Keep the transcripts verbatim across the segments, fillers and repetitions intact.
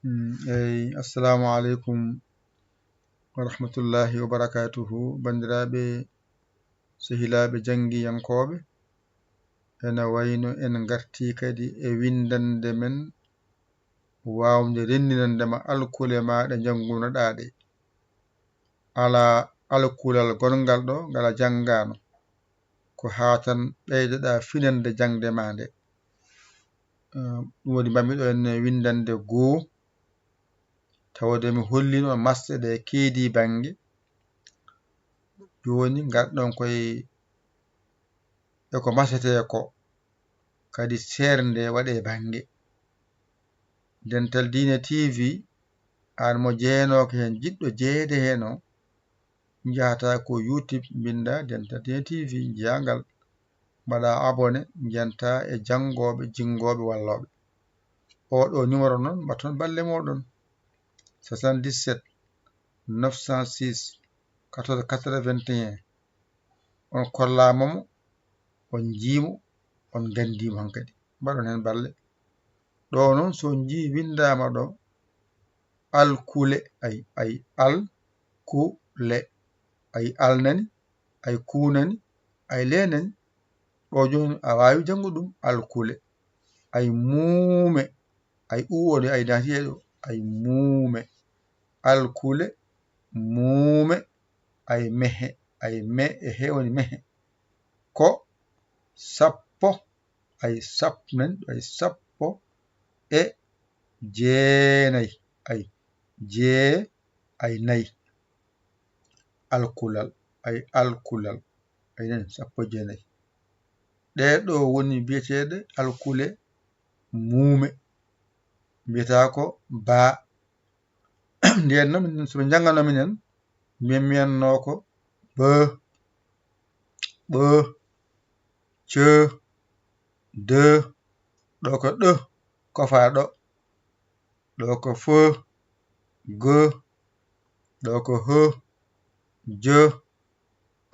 Mm, eyi, assalamu aleykum wa rahmatullahi wa barakatuhu. Banndiraaɓe, sehilaaɓe janngiyankooɓe, ene wayno en ngartii kadi e winndannde men waawnde renndinannde ma alkule maaɗa njanngunoɗaa ɗe. Alaa alkulal gonngal ɗo ngal a janngaano, ko haa tan ɓeydoɗaa finande jaŋde maa nde. Eh, ɗum waɗi mbaɗmi ɗo en winndannde goo, tawde mi holliino on masɗe ɗe keedi bannge. Jooni ngarɗon koye e ko masetee ko, kadi seernde waɗee bannge. Dental Diine T V, aan mo jeyanooka heen, jiɗɗo jeyeede heen o, njahata ko YouTube, mbinnda Dental Diine T V, njiyaa ngal. Mbaɗa abonné, njantaa e janngooɓe, jinngooɓe, wallooɓe. Oo ɗoo numéro noon, mbaɗton balle mooɗon. Soixante-dix-sept, neuf cent six, quatorze quatre-vingt-un. On kollaama mo, on njii mo, on nganndii mo hankadi. Mbaɗon heen balle. Ɗo noon, so on njii winndaama ɗo, alkule, ay, ay, al, ku, le, ay, al nani, ay, ku nani, ay, le nani. Ɗo jooni a waawi janngude ɗum, alkule, ay, muume, ay, u o ne, ay, naatiye ɗo, ay, muume, alkule, muume, ay, mehe, ay, me, e he woni mehe. Ko sappo, ay, sap-, nan, ay, sappo e jeenay, ay, jee, ay, nay. Alkulal, ay, alkulal, ay, nan, sappo e jeenay. Ɗee ɗo woni biyeteeɗe alkule muume, mbiyataa ko baa. Ndeen noon, minen, so ɓe njanngano minen, mbiyen, mbiyannoo ko ɓ, ɓ, c, d, ɗo ko ɗ, kofaa ɗo, ɗo ko f, g, ɗo ko h, j,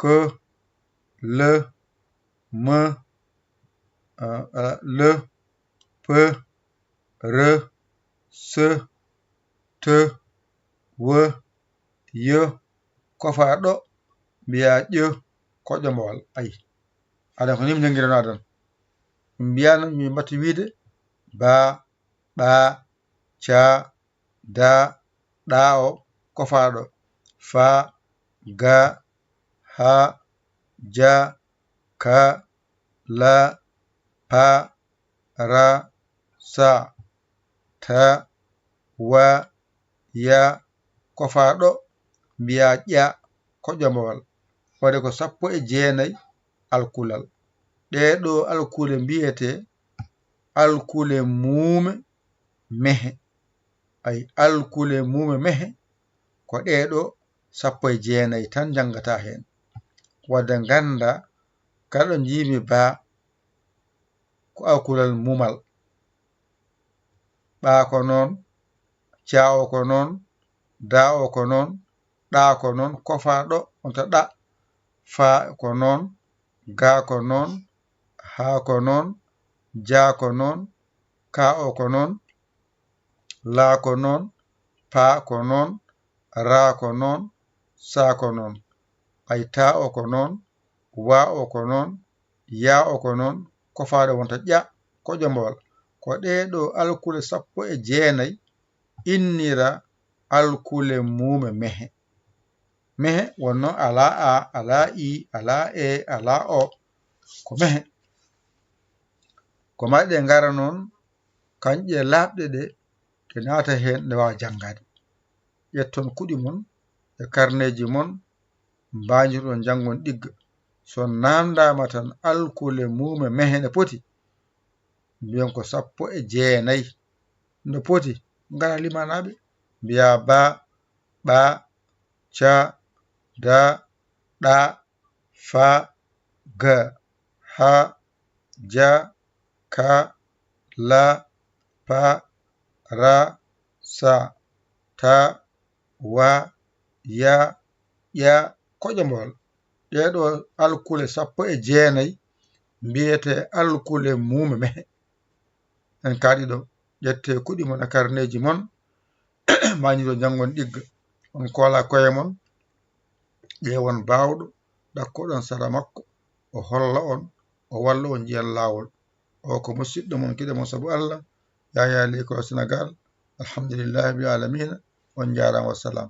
k, l, m, a, a, l, p, r, s, t, w, y, kofaa ɗo, mbiyaa ƴ, ko ƴombowal. Ay, adan ko nii mi janngiranoo adan. Mbiyaa noon mi mbatti wiide baa, ɓaa, caa, daa, ɗaa o, kofaa ɗo, faa, gaa, haa, jaa, kaa, laa, paa, raa, saa, taa, waa, yaa, kofaa ɗo, mbiyaa ƴaa, ko ƴombowal. Waɗi ko sappo e jeenay alkulal. Ɗee ɗo alkule mbiyetee alkule muume mehe. Ay, alkule muume mehe, ko ɗee ɗo sappo e jeenay tan njanngataa heen. Wadde nganndaa, kala ɗo njiimi baa, ko alkulal muumal. Ɓaa ko noon, caa o ko noon, daa o ko noon, ɗaa ko noon, kofaa ɗo, wonta ɗa, faa ko noon, gaa ko noon, haa ko noon, jaa ko noon, kaa o ko noon, laa ko noon, paa ko noon, raa ko noon, saa ko noon, ay, taa o ko noon, waa o ko noon, yaa o ko noon, kofaa ɗo wonta ƴa, ko ƴombowal. Ko ɗee ɗo alkule sappo e jeenay innira alkule muume mehe. Mehe wonno alaa a, alaa i, alaa e, alaa o. Ko mehe. Ko maa ɗe ngara noon, kañƴe laaɓɗe ɗe, ɗe naata heen, ɗe waawa janngaade. Ƴetton kuɗi mon e karneeji mon, mbaajorɗon njanngon ɗigga. So naamndaama tan alkule muume mehe ne poti, mbiyen ko sappo e jeenay. No poti, ngara limanaaɓe, mbiyaa baa, ɓaa, caa, daa, ɗaa, faa, gaa, haa, jaa, kaa, laa, paa, raa, saa, taa, waa, yaa, ƴaa, ko ƴombowal. Ɗee ɗo alkule sappo e jeenay mbiyetee alkule muume mehe. En kaaɗi ɗo, ƴettee kuɗi mon e karneeji mon, mañiɗo janngon ɗigga. On koola koye mon, ƴeewon baawɗo, ɗakkoɗon sara makko, o holla on, o walla on njiyan laawol. O ko musiɗɗo mon, giɗo mon sabu Allah, Yaya Lekol Sénégal. Alhamdulillahi rabbil alamina. On njaaraama, wassalam.